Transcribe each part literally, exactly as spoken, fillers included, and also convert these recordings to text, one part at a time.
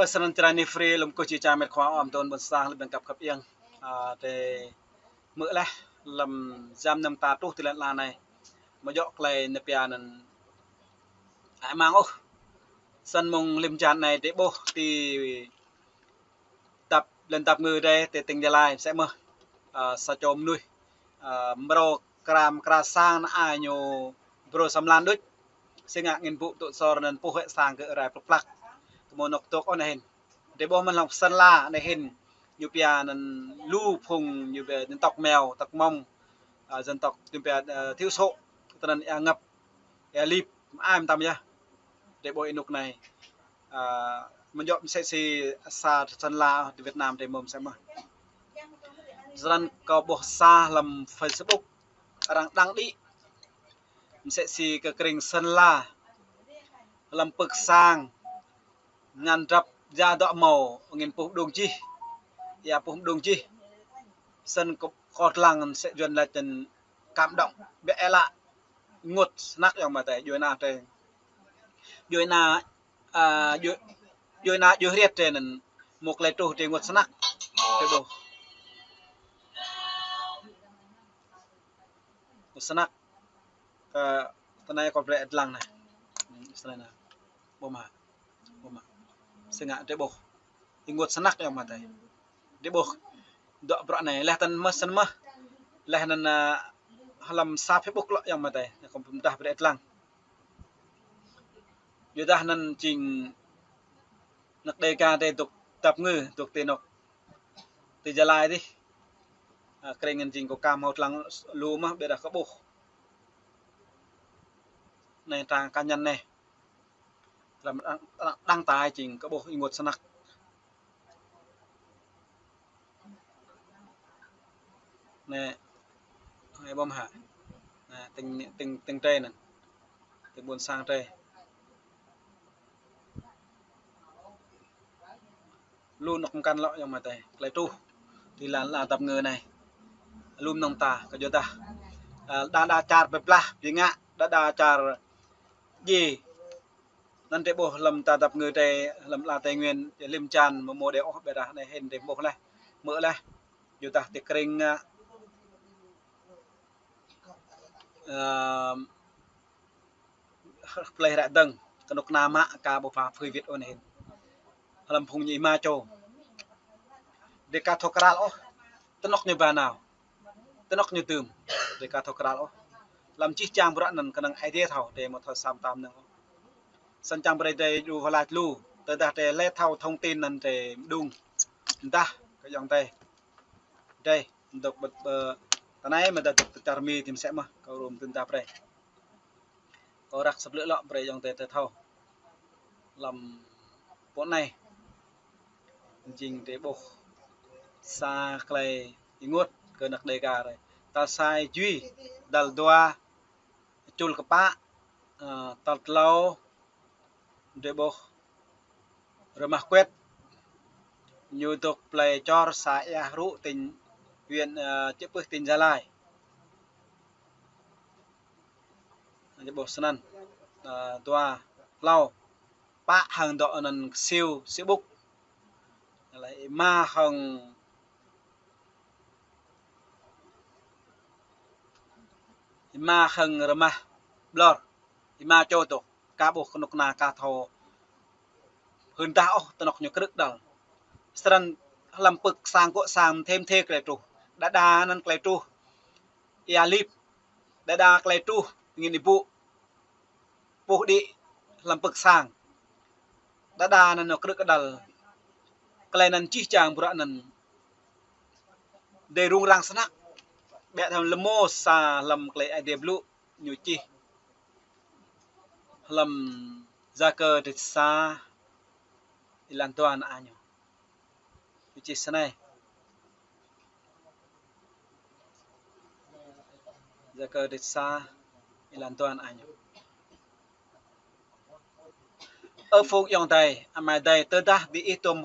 Snăn čơră ni free lŏm kơ či ča met khua ôm tơn ƀôn sang lŏm ƀing găp khăp iêng. A, tơ mơ̆ leh lŏm jam năm ta truh ti lăn ala anai. Mơ̆ djŏ klei nơpia anăn ai mang ôh. Snăn mơ̆ng lĭm čan anai tơ ƀuh ti dap, lŏn dap ngư drei ti tỉnh Gia Lai msĕ mơh. A, sa čô mnuih, a, mrâo kram kra sang anăn ai ñu brô sa mlan đuč. Si ngă angĭn bŭ tŭ sor anăn puh hĕ sang kơ rai plăk plăk. Kmô anôk tŏk ôh anai hĭn. Drei ƀuh mơ̆n hlŏng Sơn La anai hĭn. Ñu pia anăn lu phung ñu pia dân tộc Meo, tộc Mông, a, dân tộc ñu pia, a, thiểu số. Tơ anăn êa ngăp, êa lip, ai mtam yơh. Drei ƀuh ênuk anai. A, mơ̆ djŏ msĕ si sa Sơn La ti Việt Nam drei mơ̆ msĕ mơh. Snăn kâo ƀuh sa hlăm Facebook arăng đăng đĭ msĕ si kơ krĭng Sơn La hlăm pưk sang ngăn drăp ya dŏ mâo angĭn puh mđung jih, êa puh mđung jih. Snăn kâo, kâo dlăng msĕ Yuăn lač anăn cảm động, ƀiă êlă ênguôt snăk ayŏng amai adei, djuê ana drei. Djuê ana, a, djuê, djuê ana djuê hriêt drei anăn mơ̆ klei truh drei ênguôt snăk. Drei ƀuh. Ênguôt snăk. Kơ tơ anai kâo brei dlăng anai. Hmm, tơ anai anai. Ƀuh mơ̆. Ƀuh mơ̆. Si ngă drei ƀuh. Ênguôt snăk ayŏng amai adei. Drei ƀuh dŏ bruă anai, leh tăn mơh snăn mơh. Leh anăn, a, hlăm sa Facebook lŏ ayŏng amai adei. Anei kâo pơdah brei dlăng. Yua dah anăn jing anak Đêga drei dôk dap ngư, dôk ti anôk ti Gia Lai dih. A, krĭng anăn jing kâo ka hmâo dlăng lu mơh ƀiădah kâo ƀuh. Anei trang cá nhân anei. Hlăm đăng, đăng, đăng tải jing kâo ƀuh ênguôt snăk. Anei, anei ƀuh mơh hă. Anei, tỉnh, tỉnh, tỉnh drei anăn. Tỉnh ƀuôn sang drei. Lu anôk mkăn lŏ ayŏng amai adei. Klei truh ti lăn ala dap ngư anei. Lu mơnơ̆ng ta kơ djuai dah. A, đa đa čar bi blah, bi ngă, đa đa čar djiê. Anăn drei ƀuh hlăm ta dap ngư drei, hlăm ala Tây Nguyên, lĭm čan mơ̆ mâo đei ôh ƀiădah anei hĭn drei ƀuh leh. Mơ̆ leh. Djuai dah ti krĭng, a, ơ, plei hră dơ̆ng, kơnuk kơna mă ka ƀu pha phơi việt ôh anei hĭn. Hlăm phung ñu êma čô. Drei ka thâo kral ôh, ti anôk ñu ba nao. Ti anôk ñu dưm, drei ka thâo kral ôh. Hlăm jih jang bruă anăn kơnơ̆ng Aê Diê thâo, drei amâo thâo sa mta mơnơ̆ng ôh. Snăn čiăng brei drei djru wah lač lu, tơdah drei lĕ thâo thông tin anăn drei mđung. Mdah, kơ ayŏng adei. Drei, dôk ƀơ̆t, ơ, tơ anei mơ̆ dah dôk ti čar Mi ti msĕ mơh, kâo rŭm tơdah brei. Kâo răk sa blư̆ lŏ brei ayŏng adei thâo. Hlăm pô anei. Jing drei ƀuh sa klei ênguôt kơ anak Đêga drei. Tal sa Y Duy, tal dua Čul Kpă, ơ, tal tlâo drei ƀuh Rơmah Kuet, ñu dôk plei čor sa êa hrŭ tỉnh, huyện, ơ, čư̆ pưh tỉnh Gia Lai. Drei ƀuh snăn, ơ, dua, tlâo, pă hŏng dŏ anăn Ksiu Siƀŭk. Lĕ êma hŏng, êma hŏng Rơmah Ƀlŏr. Êma čô dôk, ka ƀuh kơnuk kơna ka thâo hưn dah ôh ti anôk ñu krư̆ kơđăl. Snăn hlăm pưk sang gŏ sang mthê mthê klei truh. Đa đa anăn klei truh êa lip. Đa đa klei truh angĭn êbŭ. Puh đĭ hlăm pưk sang. Đa đa anăn ñu krư̆ kơđăl. Klei anăn jih jang bruă anăn drei rŭng răng snăk. Ƀiă thâo lơmô sa hlăm klei Aê Diê blŭ ñu čih. Hlăm Gia Kơ dêh sa êlan dua anăn ñu. Ñu čih snei. Gia Kơ dêh sa êlan dua anăn ñu. Ơ phung ayŏng adei, amai adei, tơdah diih tuôm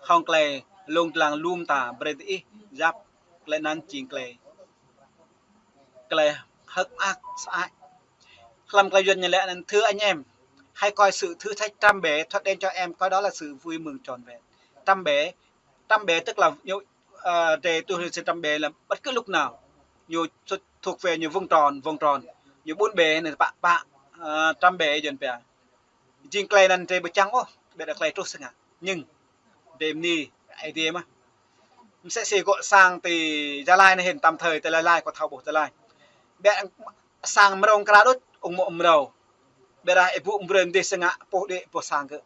hŏng klei lông dlăng lu mta, brei diih yap klei anăn jing klei, klei hơ̆k mơak sơăi. Hlăm klei Yuăn ñu laĭ anăn thưa anh em. Hãy coi sự thử thách trăm bề thoát đến cho em, coi đó là sự vui mừng trọn vẹn. Trăm bề, trăm bề tức là ñu, à, để tôi sẽ trăm bề là bất cứ lúc nào. Ñu thuộc về ñu vuông tròn, vuông tròn. Ñu bốn bề anai pă, pă, à, trăm bề Yuan pia. Jing tơlơi anŭn drei ƀu čang ôh, ƀiădah tơlơi truh sơngă. Nhưng drei bơni Aê Diê mơ̆n. Msĕ si gŏ sang ti Gia Lai anai hĭn, tạm thời ti Lai Lai kâo thâo ƀuh Gia Lai. Ƀiădah sang mrâo kra đôč, ung mơ̆ mrâo. Ƀiădah ih ƀuh brơi mơdih sơngă, puh đĭ, puh sang kơ.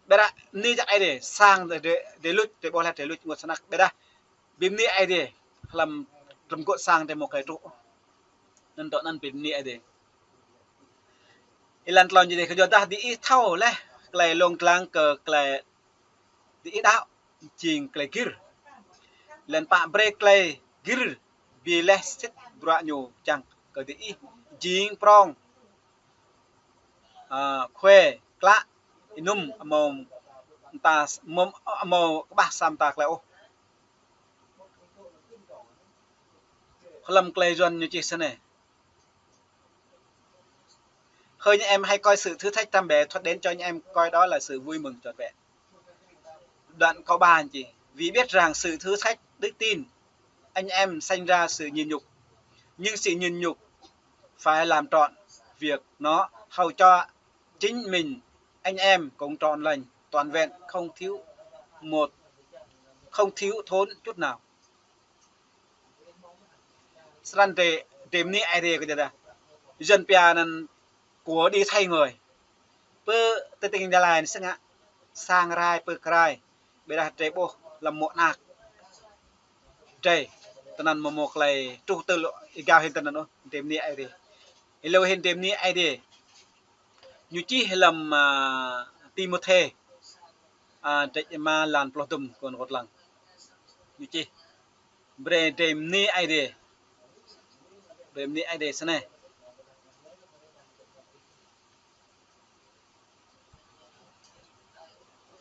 Ƀiădah bơni jăk Aê Diê, sang drei, drei, drei luč, drei ƀuh laih drei luč ƀu snăk. Ƀiădah bơni Aê Diê, hlăm, hlăm gŏ sang drei mơ̆ tơlơi truh. Anŭn tŏ anŭn bơni Aê Diê. Êlan tlâo ñu dih kơ yua dah diih thâo laih tơlơi lông dlăng kơ tơlơi diih đaŏ jing tơlơi gĭr. Êlan pă brơi tơlơi gĭr bi laih sĭt bruă ñu čang kơ diih jing prong, à, khue, klă, ênŭm, amâo mơta, amâo, amâo kơƀah sa mơta tơlơi ôh. Hlăm tơlơi Yuan ñu čih snei: Hỡi anh em, hãy coi sự thử thách trăm bề thoát đến cho anh em, coi đó là sự vui mừng trọn vẹn. Đoạn câu ba anh chị: Vì biết rằng sự thử thách đức tin, anh em sanh ra sự nhịn nhục, nhưng sự nhịn nhục phải làm trọn việc nó, hầu cho chính mình anh em cũng trọn lành, toàn vẹn, không thiếu một, không thiếu thốn chút nào. Snăn drei, drei bơni Aê Diê kơ drei dah. Yuan pia anăn của đi thay người. Pơ tơting Gia Lai anai sơngă, sang rai pơ krai. Ƀiădah drei ƀuh lăm mŏ anak drei, tơnăn mơ̆ mơ̆ tơlơi truh tơl êgao hĭn tơnăn ôh, drei bơni Aê Diê. Êlâo hĭn drei bơni Aê Diê. Ñu čih lăm, à, Timôthê, à, dêč êma lan pluh dŭm kơ anŭn kơt lăng. Ñu čih: Brơi drei bơni Aê Diê. Brơi bơni Aê Diê snei.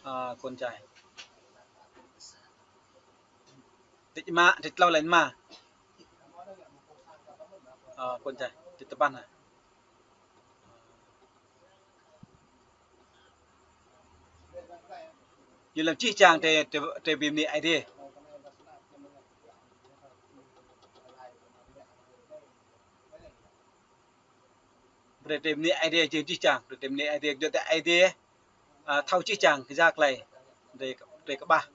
À, kơ anŭn čai. Dêč êma, dêč tlâo lan êma. À, kơ anŭn čai, dêč tơpăn hă. Ñu lăm čih čang drei, drei, drei bơni Aê Diê. Brơi drei bơni Aê Diê jing čih čang, brơi drei bơni Aê Diê, yua dah Aê Diê, à, thâo čih čang kơ ya tơlơi drei, drei kơƀah.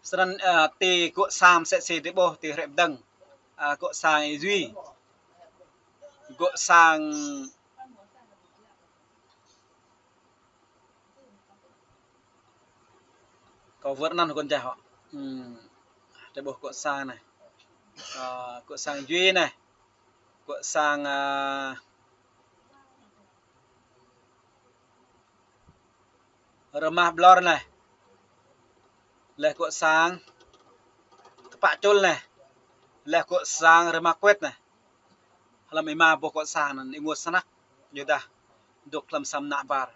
Snăn, à, ti gŏ sang msĕ si drei ƀuh ti hrĕ pơdơ̆ng, à, gŏ sang Y Duy, gŏ sang kâo wơr anăn kơ anŭn čai hŏ. Hmm. Drei ƀuh gŏ sang anai. À, gŏ sang Y Duy anai. Gŏ sang, à, Rơmah Blor anai. Laih gŏ sang Tơpă Čul anai. Laih gŏ sang Rơmah Kuet anai. Hlăm êma boh gŏ sang anăn ênguôt snăk, yua dah dôk hlăm sa mơnă ƀar.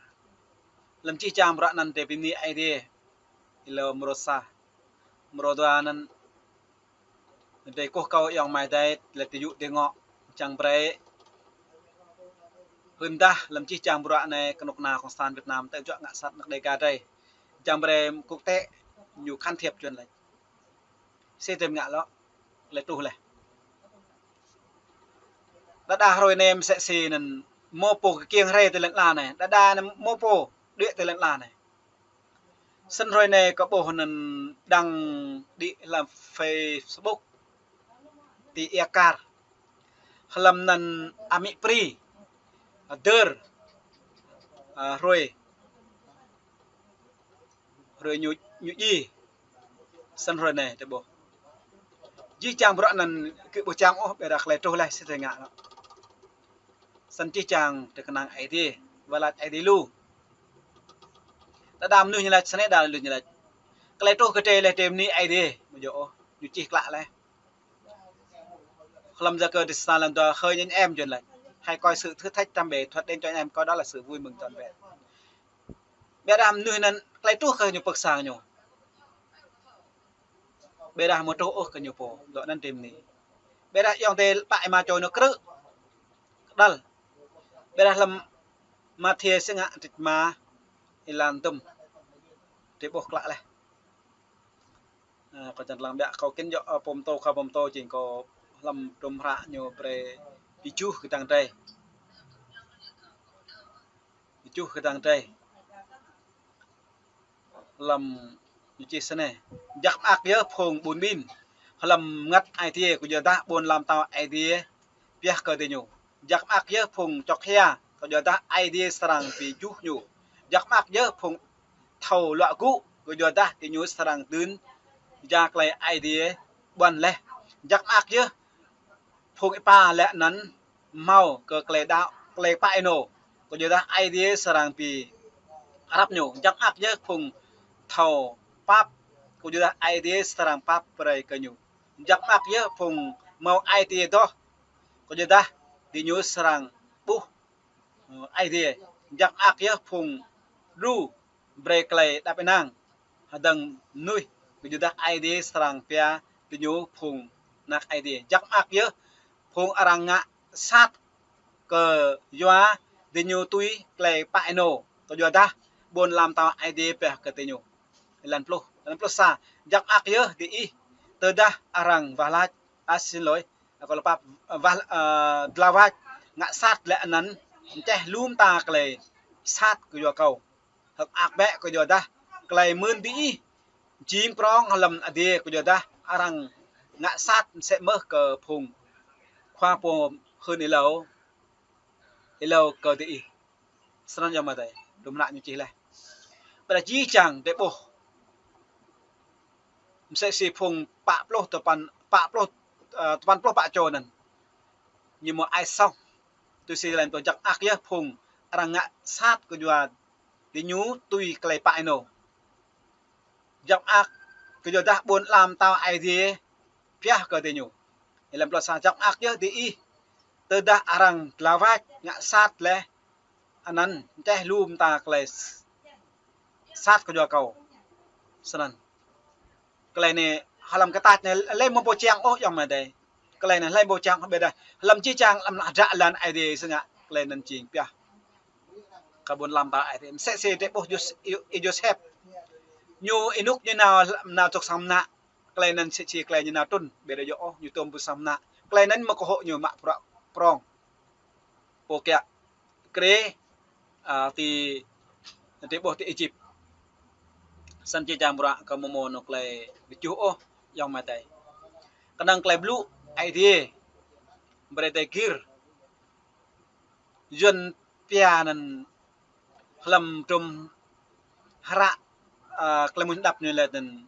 Lăm čih čang bruă anăn drei bơni Aê Diê. Êlâo mrô sa. Mrô dua anăn drei kơkuh kơ ayŏng amai adei, laih tơyŭ tơngŏ, čang brơi. Hưn dah lăm čih čang bruă anai kơnuk kơna Cộng sản Việt Nam tơjuă ngă sat anak Đêga drei. Čang brơi quốc tế ñu can thiệp Yuan lač. Sĭt drei ngă lŏ, laih truh laih. Đơđa hrơi anai msĕ si anăn mơ̆ pô kơkiêng hrơi ti lăn ala anai. Đơđa anăn mơ̆ pô đuĕ ti lăn ala anai. Snăn hrơi anai kâo ƀuh anăn đăng đĭ hlăm Facebook ti Ia Kar. Hlăm anăn amĭ Pri, a, dơr, a, hrơi, hrơi ñu, ñu djai. Snăn hrơi anai drei ƀuh. Jih jang bruă anăn kơ ƀu čang ôh, ƀiădah tơlơi truh laih sĭt drei ngă lŏ. Snăn jih jang drei kơnang Aê Diê, wơr lač Aê Diê lu. Đơđa mnuih ñu lač snei, đa lu ñu lač. Tơlơi truh kơ drei laih drei bơni Aê Diê, mơ̆ djơ̆ ôh, ñu čih klă laih. Hlăm Yakơ dêh sa lăn dua: Hỡi anh em, Yuan lač, hãy coi sự thử thách trăm bề thoát đến cho anh em, coi đó là sự vui mừng trọn vẹn. Ƀiădah mnuih anăn tơlơi truh kơ ñu pơ̆k sang ñu. Ƀiădah mơ̆ truh ôh kơ ñu pô, dŏ anŭn tơm ni. Ƀiădah ayŏng adơi pă ih mă čô ñu krư̆. Kơđăl. Ƀiădah lăm Mathiơ sĭt ngă trĭt mă ih lăng tơm. Tơƀôh klă laih. Ơ, kâo čang lăng biă kâo kĭn djŏ, ơ, pô pơtô, khua pô pơtô jing kâo lăm tơm hră ñu brơi pơjuh kơtang drơi. Pơjuh kơtang drơi. Lăm ñu čih snei: Jăk mơak yơh phung ƀun ƀin hlăm mơngăt Aê Diê, kơyuadah ƀôn ala mơtao Aê Diê pioh kơ diñu. Jăk mơak yơh phung čŏk hia, kơyuadah Aê Diê srăng pơjuh ñu. Jăk mơak yơh phung thâo luă gŭ, kơyuadah diñu srăng dưn ya klei Aê Diê ƀuăn laih. Jăk mơak yơh phung êpa laih anŭn hmâo kơ klei đaŏ, klei pă ênô, kơyuadah Aê Diê srăng pơrăp ñu. Jăk mơak yơh phung thâo pap, kơyuadah Aê Diê srăng pap brơi kơ ñu. Jăk mơak yơh phung hmâo ai tiê adoh, kơyuadah diñu srăng ƀuh, ơ, Aê Diê. Jăk mơak yơh phung đru brơi klei đăp ênang hơdơ̆ng mơnuih, kơyuadah Aê Diê srăng pioh diñu phung anak Aê Diê. Jăk mơak yơh phung arăng ngă sat, kơyua diñu tui klei pă ênô, kơyuadah ƀôn ala mơtao Aê Diê pioh kơ diñu. Êlan pluh, êlan pluh sa: Jăk mơak yơh diih tơdah arăng wah lač, ơ, xin lỗi, ơ, kâo lơpap, ơ, wah, ơ, dlao wač ngă sat laih anŭn čeh lu mơta klei sat kơyua kâo. Hơ̆k mơak bĕ, kơyuadah klei mơ̆n diih jing prŏng hlăm adiê, kơyuadah arăng ngă sat mơsĕ mơh kơ phung khua pô hưn êlâo, êlâo kơ diih. Snăn yơh mơ̆ adơi, tơm hră ñu čih laih. Ƀiădah jih jang drơi ƀôh, mơsĕ si phung pă pluh tơpăn, pă pluh, ơ, tơpăn pluh pă čô anŭn, ñu mơ̆ ai sŏng. Tui si laĭ tui: Jăk mơak yơh phung arăng ngă sat, kơyua diñu tui klei pă ênô. Jăk mơak, kơyuadah ƀôn ala mơtao Aê Diê pioh kơ diñu. Êlan pluh sa: Jăk mơak yơh diih tơdah arăng dlao wač ngă sat laih anŭn čeh lu mơta klei s-, sat kơyua kâo. Snăn. Klei anai hlăm kơtač anai hlei mơ̆ pô čiăng ôh yơh mơ̆ adơi. Klei anai hlei pô čiăng ôh, ƀiădah hlăm jih jang lăm hdră lăn Aê Diê sĭt ngă klei anŭn jing pioh kơ ƀôn ala mơtao Aê Diê. Mơsĕ si drơi ƀôh Yôs-, Yôsep. Ñu ênuk ñu nao, nao dŏ sang mơnă. Klei anŭn mơsĕ si klei ñu nao trŭn, ƀiădah djơ̆ ôh, ñu tơm ƀu sang mơnă. Klei anŭn mơ̆ kơhŏk ñu mă bruă prŏng. Pô kiă krê, ơ, ti, ti ƀôh ti Êjip. Snăn jih jang bruă kơ mơ̆ mơ̆ anŏ klei ƀu juh ôh yơh mơ̆ adơi. Kơnơ̆ng klei blŭ Aê Diê brơi adơi gir. Yuăn pia anăn hlăm tơm hră, ơ, klei mơ̆ng đăp ñu laĭ anăn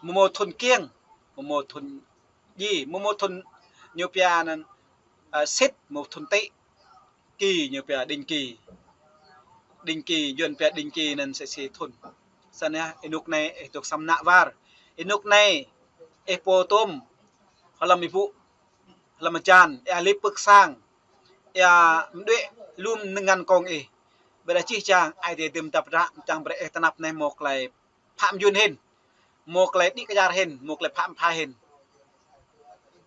mơ̆ mơ̆ thŭn kiêng, mơ̆ mơ̆ thŭn dji, mơ̆ mơ̆ thŭn ñu pia anăn, ơ, sĭt, mơ̆ thŭn tị, kỳ ñu pia định kỳ. Định kỳ, Yuăn pia định kỳ anăn mơsĕ si thŭn. Snăn yơh, ênuk anai ih dŏ sang mơnă war. Ênuk anai ih pô tơm hlăm êbŭ, hlăm hơjan, ih lip pưk sang, ih mđuĕ lŏm ngăn kông ih. Ƀiădah jih jang Aê Diê dưm dăp hdră, čang brơi ih tơnap anai mơ̆ klei phă mơyun hĭn, mơ̆ klei đĭ kơyar hĭn, mơ̆ klei phă mơphai hĭn.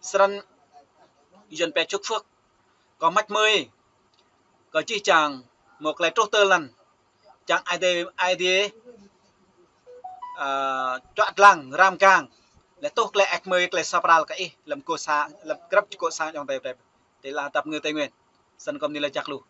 Snăn Yuăn pia chúc phước, kơ măč mơi, kơ jih jang mơ̆ klei truh tơl anăn. Čang Aê Diê, Aê Diê, ơ, čuă dlăng, răm gang, leh tuh klei ĕk mơi, klei sa pral kơ ih lăm kơ sa, lăm grăp čô kơ sa ayŏng adơi brơi. Ti la tăp ngư Tây Nguyên. Snăn kơ mơ̆ anai laĭ jăk lu.